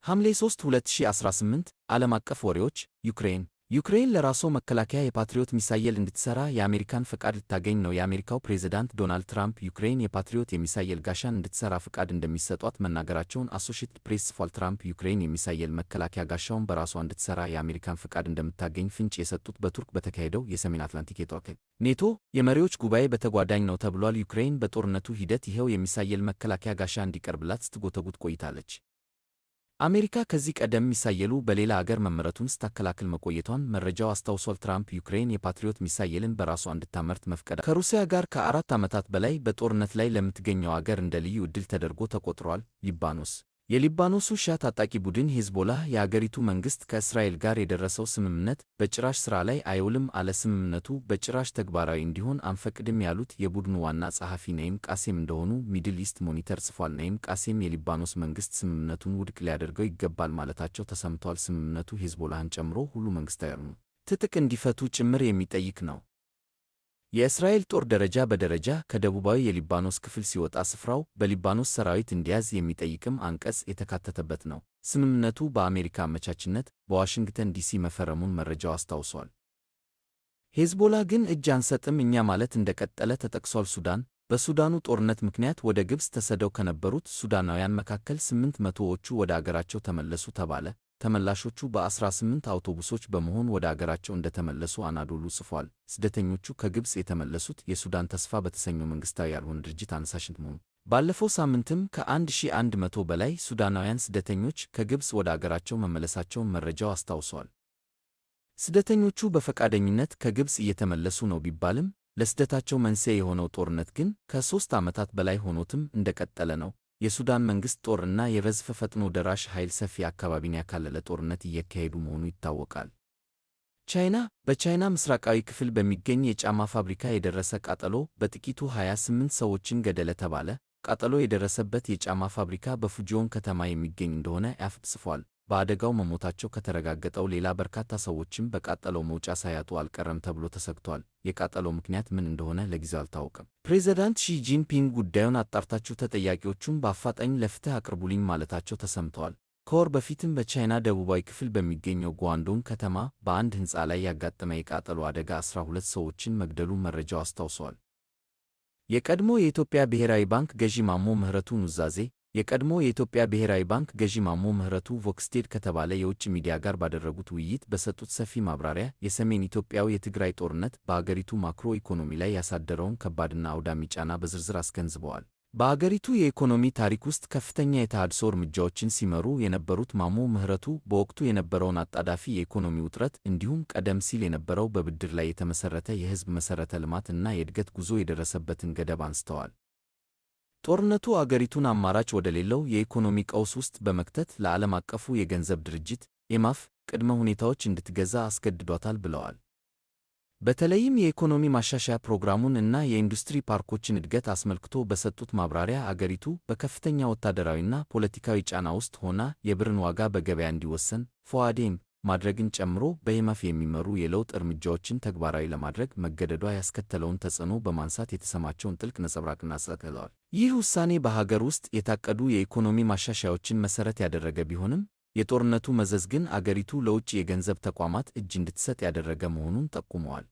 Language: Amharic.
ሐምሌ 3 2018። ዓለም አቀፍ ወሬዎች። ዩክሬን ለራሷ መከላከያ የፓትሪዮት ሚሳኤል እንድትሰራ የአሜሪካን ፈቃድ ልታገኝ ነው። የአሜሪካው ፕሬዝዳንት ዶናልድ ትራምፕ ዩክሬን የፓትሪዮት የሚሳኤል ጋሻን እንድትሰራ ፍቃድ እንደሚሰጧት መናገራቸውን አሶሺየትድ ፕሬስ ጽፏል። ትራምፕ ዩክሬን የሚሳኤል መከላከያ ጋሻውን በራሷ እንድትሰራ የአሜሪካን ፍቃድ እንደምታገኝ ፍንጭ የሰጡት በቱርክ በተካሄደው የሰሜን አትላንቲክ የጦር ኔቶ የመሪዎች ጉባኤ በተጓዳኝ ነው ተብሏል። ዩክሬን በጦርነቱ ሂደት ይኸው የሚሳኤል መከላከያ ጋሻ እንዲቀርብላት ስትጎተጉት ቆይታለች። አሜሪካ ከዚህ ቀደም ሚሳኤሉ በሌላ አገር መመረቱን ስታከላክል መቆየቷን መረጃው አስታውሷል። ትራምፕ ዩክሬን የፓትሪዮት ሚሳኤልን በራሷ እንድታመርት መፍቀድ ከሩሲያ ጋር ከ4 ዓመታት በላይ በጦርነት ላይ ለምትገኘው አገር እንደ ልዩ ዕድል ተደርጎ ተቆጥሯል። ሊባኖስ። የሊባኖሱ ሺዓ ታጣቂ ቡድን ሄዝቦላህ የአገሪቱ መንግሥት ከእስራኤል ጋር የደረሰው ስምምነት በጭራሽ ሥራ ላይ አይውልም አለ። ስምምነቱ በጭራሽ ተግባራዊ እንዲሆን አንፈቅድም ያሉት የቡድኑ ዋና ጸሐፊ ነኢም ቃሴም እንደሆኑ ሚድል ኢስት ሞኒተር ጽፏል። ነኢም ቃሴም የሊባኖስ መንግሥት ስምምነቱን ውድቅ ሊያደርገው ይገባል ማለታቸው ተሰምቷል። ስምምነቱ ሄዝቦላህን ጨምሮ ሁሉ መንግሥታዊ ያልሆኑ ትጥቅ እንዲፈቱ ጭምር የሚጠይቅ ነው። የእስራኤል ጦር ደረጃ በደረጃ ከደቡባዊ የሊባኖስ ክፍል ሲወጣ ስፍራው በሊባኖስ ሰራዊት እንዲያዝ የሚጠይቅም አንቀጽ የተካተተበት ነው። ስምምነቱ በአሜሪካ አመቻችነት በዋሽንግተን ዲሲ መፈረሙን መረጃው አስታውሷል። ሄዝቦላ ግን እጅ አንሰጥም እኛ ማለት እንደቀጠለ ተጠቅሷል። ሱዳን። በሱዳኑ ጦርነት ምክንያት ወደ ግብፅ ተሰደው ከነበሩት ሱዳናውያን መካከል 800ዎቹ ወደ አገራቸው ተመለሱ ተባለ። ተመላሾቹ በ18 አውቶቡሶች በመሆን ወደ አገራቸው እንደተመለሱ አናዶሉ ጽፏል። ስደተኞቹ ከግብፅ የተመለሱት የሱዳን ተስፋ በተሰኘው መንግሥታዊ ያልሆነ ድርጅት አነሳሽነት መሆኑ ባለፈው ሳምንትም ከ1100 በላይ ሱዳናውያን ስደተኞች ከግብፅ ወደ አገራቸው መመለሳቸውን መረጃው አስታውሷል። ስደተኞቹ በፈቃደኝነት ከግብፅ እየተመለሱ ነው ቢባልም ለስደታቸው መንስኤ የሆነው ጦርነት ግን ከ3 ዓመታት በላይ ሆኖትም እንደቀጠለ ነው። የሱዳን መንግሥት ጦር እና የአርኤስኤፍ ፈጥኖ ደራሽ ኃይል ሰፊ አካባቢን ያካለለ ጦርነት እያካሄዱ መሆኑ ይታወቃል። ቻይና። በቻይና ምስራቃዊ ክፍል በሚገኝ የጫማ ፋብሪካ የደረሰ ቃጠሎ በጥቂቱ 28 ሰዎችን ገደለ ተባለ። ቃጠሎ የደረሰበት የጫማ ፋብሪካ በፉጂዮን ከተማ የሚገኝ እንደሆነ ኤኤፍፒ ጽፏል። በአደጋው መሞታቸው ከተረጋገጠው ሌላ በርካታ ሰዎችም በቃጠሎው መውጫ ሳያጡ አልቀረም ተብሎ ተሰግቷል። የቃጠሎው ምክንያት ምን እንደሆነ ለጊዜው አልታወቀም። ፕሬዝዳንት ሺ ጂንፒንግ ጉዳዩን አጣርታችሁ ተጠያቂዎቹን በአፋጣኝ ለፍትህ አቅርቡልኝ ማለታቸው ተሰምተዋል። ከወር በፊትም በቻይና ደቡባዊ ክፍል በሚገኘው ጓንዶንግ ከተማ በአንድ ሕንፃ ላይ ያጋጠመ የቃጠሎ አደጋ 12 ሰዎችን መግደሉን መረጃው አስታውሷል። የቀድሞ የኢትዮጵያ ብሔራዊ ባንክ ገዢ ማሞ ምህረቱ ኑዛዜ። የቀድሞ የኢትዮጵያ ብሔራዊ ባንክ ገዢ ማሞ ምህረቱ ቮክስቴድ ከተባለ የውጭ ሚዲያ ጋር ባደረጉት ውይይት በሰጡት ሰፊ ማብራሪያ የሰሜን ኢትዮጵያው የትግራይ ጦርነት በአገሪቱ ማክሮ ኢኮኖሚ ላይ ያሳደረውን ከባድና አውዳሚ ጫና በዝርዝር አስገንዝበዋል። በአገሪቱ የኢኮኖሚ ታሪክ ውስጥ ከፍተኛ የተሃድሶ እርምጃዎችን ሲመሩ የነበሩት ማሞ ምህረቱ በወቅቱ የነበረውን አጣዳፊ የኢኮኖሚ ውጥረት እንዲሁም ቀደም ሲል የነበረው በብድር ላይ የተመሠረተ የሕዝብ መሠረተ ልማት እና የእድገት ጉዞ የደረሰበትን ገደብ አንስተዋል። ጦርነቱ አገሪቱን አማራጭ ወደሌለው የኢኮኖሚ ቀውስ ውስጥ በመክተት ለዓለም አቀፉ የገንዘብ ድርጅት አይኤምኤፍ ቅድመ ሁኔታዎች እንድትገዛ አስገድዷታል ብለዋል። በተለይም የኢኮኖሚ ማሻሻያ ፕሮግራሙን እና የኢንዱስትሪ ፓርኮችን እድገት አስመልክቶ በሰጡት ማብራሪያ አገሪቱ በከፍተኛ ወታደራዊና ፖለቲካዊ ጫና ውስጥ ሆና የብርን ዋጋ በገበያ እንዲወሰን ፎአዴም ማድረግን ጨምሮ በአይኤምኤፍ የሚመሩ የለውጥ እርምጃዎችን ተግባራዊ ለማድረግ መገደዷ ያስከተለውን ተጽዕኖ በማንሳት የተሰማቸውን ጥልቅ ነጸብራቅና ጸጥለዋል። ይህ ውሳኔ በሀገር ውስጥ የታቀዱ የኢኮኖሚ ማሻሻያዎችን መሠረት ያደረገ ቢሆንም የጦርነቱ መዘዝ ግን አገሪቱ ለውጭ የገንዘብ ተቋማት እጅ እንድትሰጥ ያደረገ መሆኑን ጠቁመዋል።